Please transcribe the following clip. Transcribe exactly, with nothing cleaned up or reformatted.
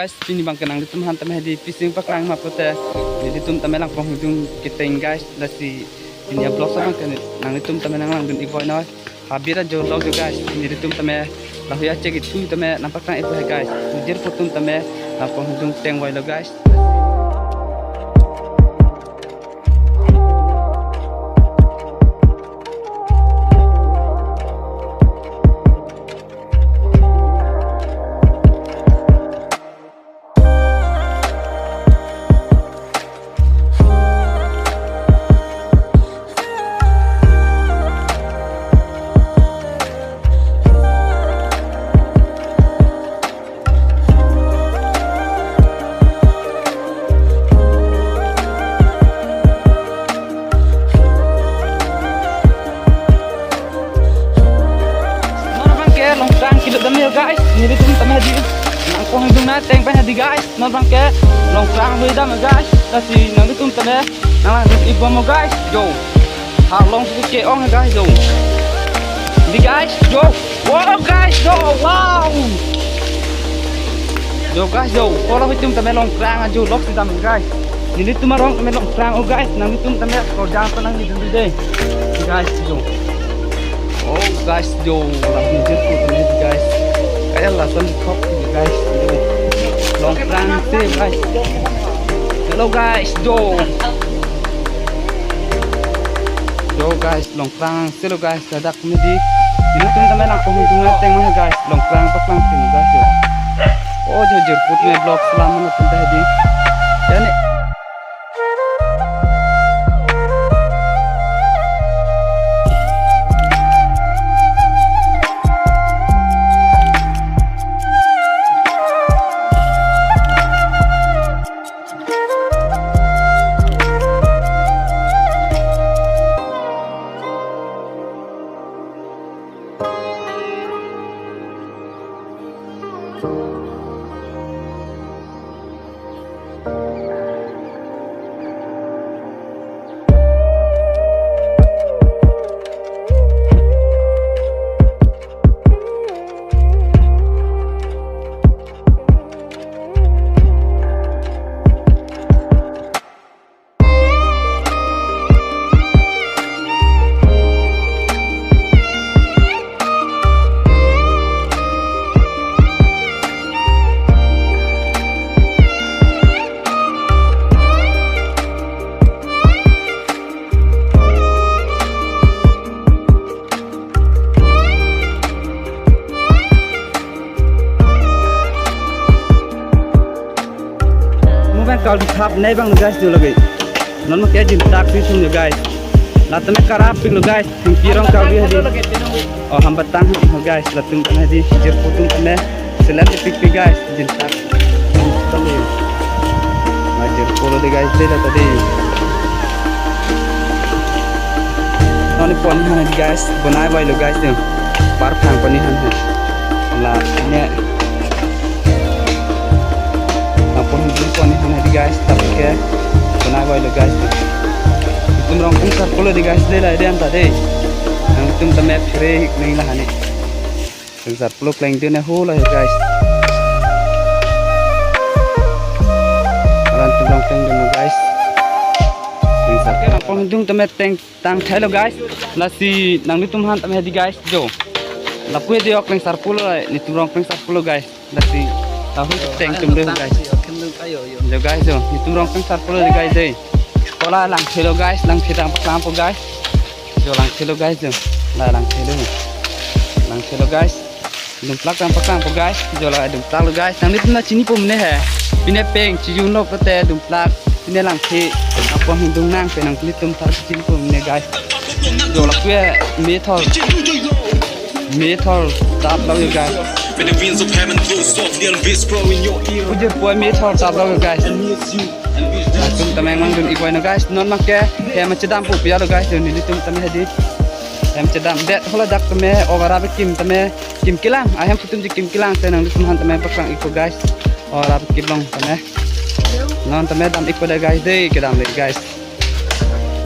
Guys, pini abangke nanglitum aphan tame hedi pisi nangpaklang ma pulote, nelitum tame Langpong Hingdung keteng guys, lasi pini a-vlog abangke nanglitum tame nanglangdun ik boi noi. Habit ajo lo jo guys, nelitum tame lahui ache kethu tame nangpaklang ik boi guys. Jirpo atum tame Langpong Hingdung teng boi lo guys. Non abangke Longprang kelut damlo guys, nelitum tame hedi Langpong Hingdung ateng pen hedi guys. Non abangke Longprang lui dam guys, lasi nanglitum tame nanglangdun ik bom guys. Jo, ha along si ke-ong guys jo. Di guys jo. Wow guys jo, wow. Jo guys jo, ko lahui atum tame Longprang ajo lok si dam guys. Nelitum arong tame Longprang o guys, nanglitum tame korjang ta nanglidun dei. Guys jo. Oh guys jo, lapu jirpo tame guys. Kayak lason khok guys jo. Longprang si guys. Hello guys jo. Jo guys, Longprang si lo guys, ladak medi. Nelitum tame Langpong Hingdung ateng ma guys, Longprang paklang si guys jo. Oh jo, jirpo tame vlog selam mana tame hedi. Yani. Mo abang kali thap nai abang guys jo lagi. Non abangke jintak si sung jo guys. Latum tame karap pik lo guys. Tingki rong kali hedi. Oh, hambatang ho guys. Latum tame hedi. Jirpo atum tame. Selam di pik pik guys. Jintak. Tadi. Majir polo dei guys dei la tadi. Non pon han dei guys, bonai boi lo guys dei. Par phang pon han hai. La ne. Langpong Hingdung pon han dei guys, tapi ke bonai boi lo guys dei. Itum Rongpeng sarpo lo dei guys dei la dei anta dei. Nangtum tame phere ning la hani. Sensar pulo kleng dun ho la guys. Alantum long kleng dun guys. Sensar ke Langpong Hingdung tame teng tang thailo guys. Lasi nanglitum aphan tame hedi guys jo. Lapu hedi ok Klengsar pulo, netum Rongpeng sarpo lo guys. Lasi lapu teng tum deh guys. Jo guys jo, netum Rongpeng sarpo lo guys dei. Ko la langthelo guys, langthe tang paklangpo guys. Jo langthelo guys jo. La langthelo. Langthelo guys. Dumplak tang paklangpo guys. Jo la dumplak lo guys. Nanglitum ta chinipo mene he. Pine peng chijun lo pute dumplak. Pine langthe. Langpong Hingdung nang pe nanglitum ta chinipo mene guys. Jo lapu methol. Methol tap lo guys. May the winds of heaven blow softly and whisper in your ear. Ujir poi methol tap lo guys. And miss you. Latum tame mangdun ik boi no guys, non make hem chedam pu pia lo guys, nelitum tame hedi. Hem chedam det hola dak tame ogara be kim tame kim kelang, ahem putum ji kim kelang te nanglitum aphan tame paklang ikpo guys. Ogara be kim long tame. Non tame dam ikpo dei guys dei, kedam dei guys.